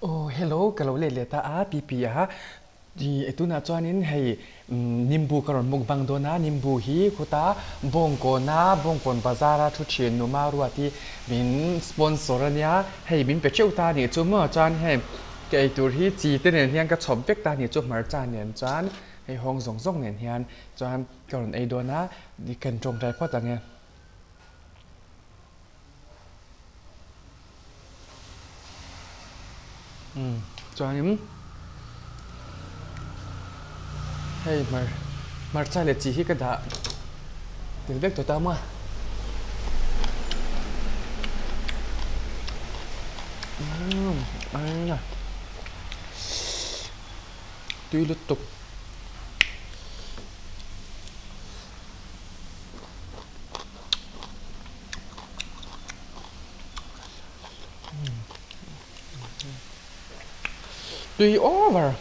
Aw hello ka lo let leh ta a pipi a i tunah chuanin hei nimbu ka rawn mukbang dawn a nimbu hi khuta bawngkawna bawngkawn bazar a thu thin numa ruat hi min sponsor a nia hei min pe teuh ta a nih chu maw chuan hei ka eitur hi chi te nen hian ka chhawp vek ta a nih chu hmarcha nen chuan hei hawng zawng zawng nen hian chuan ka rawn ei dawn a kan tawngtai phawt ang e. Umm chuanin hei hmar hmarcha leh chi hi ka dah tel vek tawh ta maw umm tui lutuk. Tui over.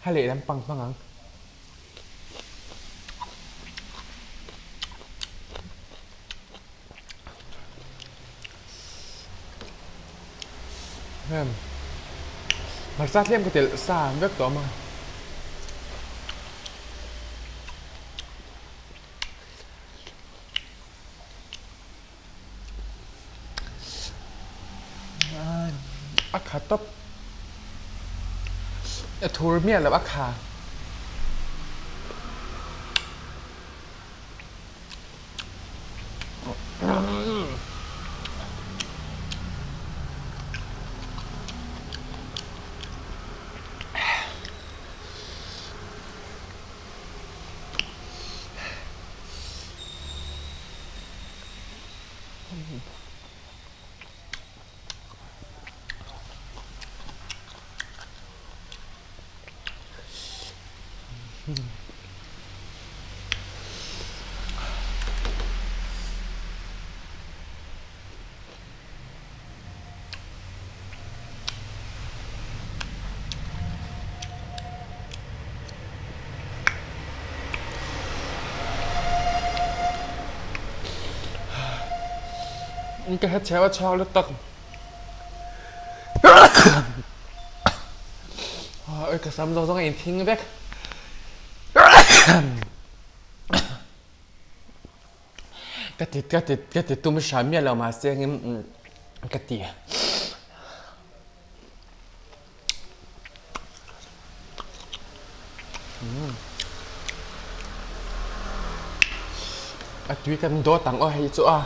Ha lehlam pang hmang ang. Hem hmarcha tlem ka telh sa vek tawh a. A kha tawp a thur miah loh a kha. Ka het cheu a chhuak lutuk. Oi ka sam zawng zawng a inthing vek. Ka ti ka ti ka ti tum hram miah lo mahse engin ka ti. A tui kan dawt ang aw hei chu a.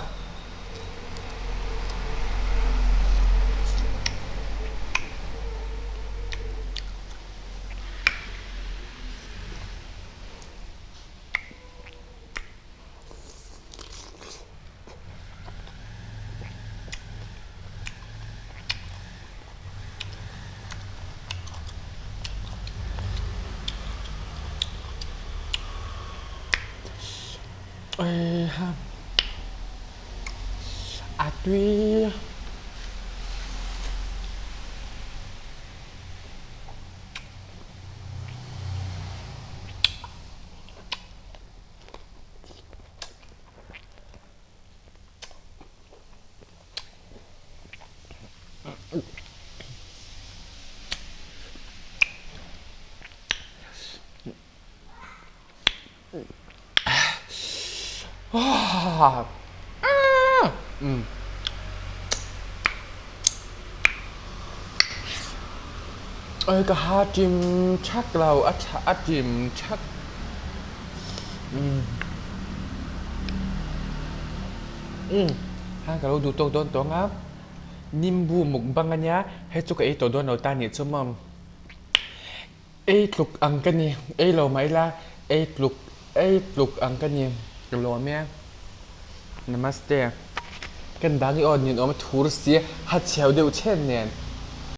A tui. Oi ka ha ṭim ṭhak lo a a ṭim ṭhak. Ha ka lo duh tawk dawn tawh ang a, nimbu mukbang a nia hei chu ka ei tawh dawn lo ta nih chu maw. Ei tluk ang ka ni, ei lo mah ila ei tluk ei tluk ang ka ni ka lawm e. Namaste. Kan dang i aw ninawm a thur si, ha chheu deuh chhen nen.